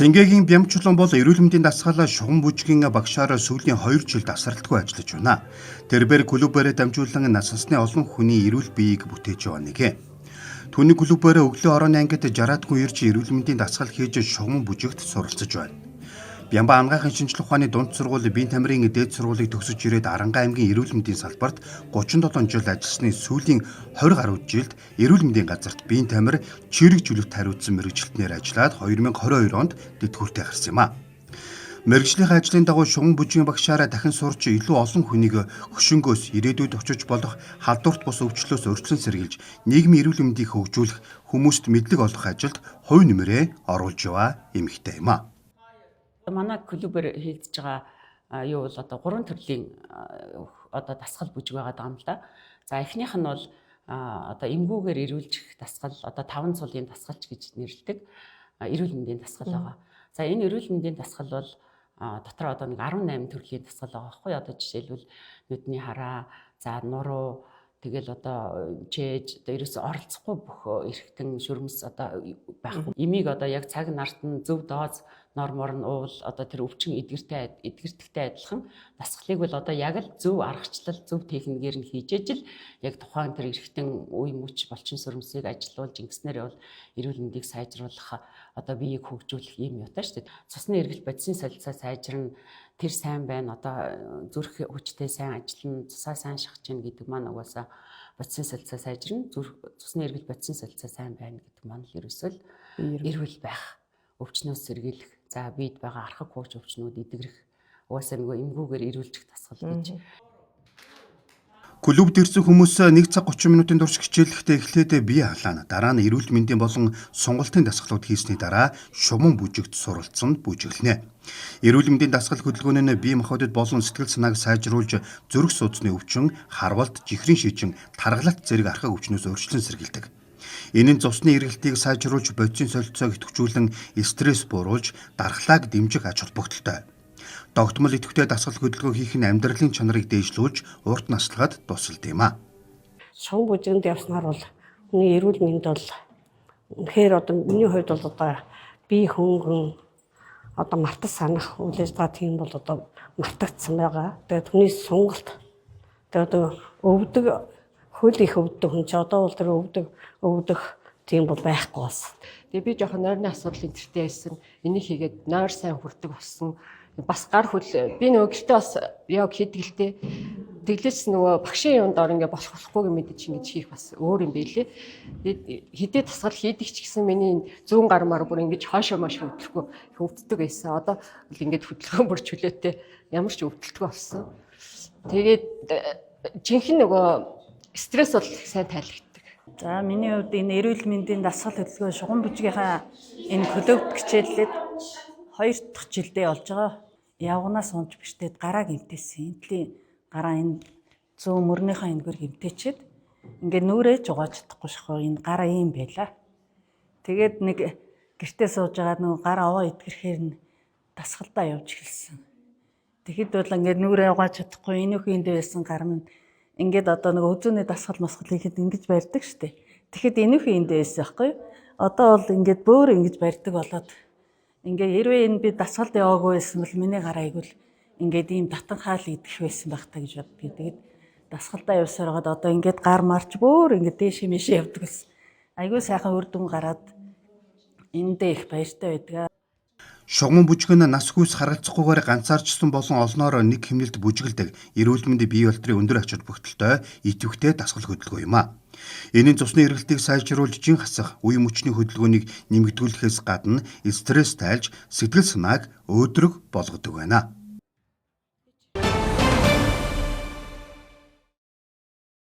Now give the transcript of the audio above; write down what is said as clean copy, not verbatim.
Сэнгээгийн Бямчлан бол эрүүл мэндийн дасгал шугам бүжгийн багшаар сүүлийн 2 жил тасралтгүй ажиллаж байна. Тэрбээр клубээрээ дамжуулан нас насны олон хүний эрүүл биеийг бүтээж яваа нэг. Түүний клубээр өглөө орооны ангид 60-аад хүн ирж эрүүл мэндийн дасгал хийж шугам бүжигт суралцаж байна. Бямба анагаахын шинжлэх ухааны дунд сургууль биеийн тамирын дээд сургуулийг төгсөж ирээд Аранга аймгийн эрүүл мэндийн салбарт 37 жил ажилласны сүүлийн 20 гаруй жилд эрүүл мэндийн газарт биеийн тамир чирэг жүлэгт хариуцсан мэргэжилтнээр ажиллаад 2022 онд тэтгэвртэй гарсан юм а. Мэргэжлийнхээ ажлын дагуу шугам бүжгийн багшаараа дахин сурч илүү олон хүнийг хөшөнгөөс ирээдүйд очиж болох халдварт бус өвчлөөс өрчлөн сэргийлж нийгмийн эрүүл мэндийг хөгжүүлэх хүмүүст мэдлэг олгох ажилд хувь нэмрээ оруулж яваа эмэгтэй юм а. Манай клубээр хийгдэж байгаа юу бол одоо гурван төрлийн одоо дасгал бүжиг байгаа юм л да. За, эхнийх нь бол одоо эмгүүгээр эрүүлжих дасгал, одоо таван цулын дасгалч гэж нэрлэдэг эрүүл мэндийн дасгал байгаа. За, энэ эрүүл мэндийн дасгал бол дотор одоо нэг 18 төрлийн дасгал байгаа байхгүй. Одоо жишээлбэл нүдний хараа, за нуруу, тэгэл одоо чээж, одоо ерөөсө оролцохгүй бүх эрхтэн шүрмэс одоо байхгүй. Эмийг одоо яг цаг нарт нь зөв доз нормоор нь уувал одоо тэр өвчин эдгэртэй эдгэртэгтэй адилхан дасгалыг бол одоо яг л зөв аргачлал, зөв техникээр нь хийж ижил яг тухайн тэр эрхтэн үе мөч булчин сүрмсийг ажилуулж ингэснээр бол эрүүл мэндийг сайжруулах, одоо биеийг хөгжүүлэх юм юутай шүү дээ. Цусны эргэлт, бодисын солилцоо сайжирна, тэр сайн байна. Одоо зүрх хүчтэй сайн ажиллана, цусаа сайн шахаж гин гэдэг маань угаасаа бодисын солилцоо сайжирна. Зүрх, цусны эргэлт, бодисын солилцоо сайн байна гэдэг маань л ерөөсөө л эрүүл байх, өвчнөөс сэргийлэх, за биед байгаа архаг хууч өвчнүүд эдгэрэх, угаасаа нөгөө эмгүүгээр эрүүлчих дасгал гэж. Клубд ирсэн хүмүүс 1 цаг 30 минутын турш хичээллэхдээ эхлээд бие халаана. Дараа нь эрүүл мэндийн болон сонголтын дасгалууд хийсний дараа шугаман бүжигт суралцсан бүжиглэнэ. Эрүүл мэндийн дасгал хөдөлгөөн нь бие махбодод болон сэтгэл санааг сайжруулж зүрх судасны өвчин, харвалт, жихрийн шижин, таргалалт зэрэг архаг өвчнөөс урьдчилан сэргийлдэг. Энэ нь цусны эргэлтийг сайжруулж, бодисын солилцоог идэвхжүүлэн стресс бууруулж, дархлааг дэмжих ач холбогдолтой. Догдмол идэвхтэй дасгал хөдөлгөөн хийх нь амьдралын чанарыг дээшлүүлж, урт наслахад тусалдаг юм а. Шугам бүжигэнд явснаар бол хүний эрүүл мэнд бол үнэхээр одоо миний хувьд бол одоо бие хөнгөн, одоо мартаж санах үйл ажиллагаа тийм бол одоо мартагдсан байгаа. Тэгээд хүний сонголт, тэгээд одоо өвдөг, хөл их өвддөг хүн чи одоо бол тэр өвдөг өвдөх тийм бол байхгүй болсон. Тэгээ би жоохон нойрны асуудал энэ тэртэй байсан. Энийг хийгээд нойр сайн хүрдэг болсон. Бас гар хөл, би нөгөө гэртээ бас йог хийдэг л дээ. Тэглээс нөгөө багшийн юунд ор ингээ болох болохгүйг мэдэж ингэж хийх бас өөр юм билээ. Тэгээд хэдий дасгал хийдэг ч гэсэн миний зүүн гар мар бүр ингэж хойшоо маш хөдлөхгүй хөвддөг байсан. Одоо бол ингээд хөдөлгөөн бүр чөлөөтэй, ямар ч өвдөлтгүй болсон. Тэгээд жинхэнэ нөгөө стресс бол сайн тайлагддаг. За, миний хувьд энэ эрүүл мэндийн дасгал хөдөлгөөн шугам бүжгийнхаа энэ клубт хичээллээд хоёр дахь жилдээ болж байгаа. Явганаас унж бэртээд гараа гэмтээсэн. Энэ тлийн гараа энэ зүүн мөрнийхөө энэгээр гэмтээчээд ингээд нүрээ ч угааж чадахгүй шахав, энэ гараа ийм байла. Тэгээд нэг гэртээ сууж байгаа нөгөө гараа овоо итгэрэхээр нь дасгалдаа явж эхэлсэн. Тэгэхэд бол ингээд нүрээ угааж чадахгүй, энүүхэн энд байсан гар минь ингээд одоо нөгөө өзүүний дасгал масгал хийхэд ингэж барьдаг штэ. Тэгэхэд энүүхэн энд байсан байхгүй юу? Одоо бол ингээд бөөр ингэж барьдаг болоод ингээд хэрвээ энэ би дасгалд яваагүй байсан бол миний гар айгуул ингээд ийм татанхаал идэх байсан байх та гэж боддгийг. Тэгээд дасгалдаа явсаар байгаад одоо ингээд гар марч бөөр ингээд дээшээ мэшээ явдаг гэсэн. Айгуу сайхан үр дүн гараад эндээ их баяртай байдаг. Шугаман бүжиг нь нас хүйс харгалзахгүйгээр ганцаарчсан болон олноор нэг хэмнэлд бүжиглэдэг эрүүл мэндийн бие болтрын өндөр ач холбогдолтой идэвхтэй дасгал хөдөлгөөн юм а. Энэ нь цусны эргэлтийг сайжруулж, жин хасах, үе мөчний хөдөлгөөнийг нэмэгдүүлэхээс гадна стресс тайлж, сэтгэл санааг өөдрөг болгодог байна.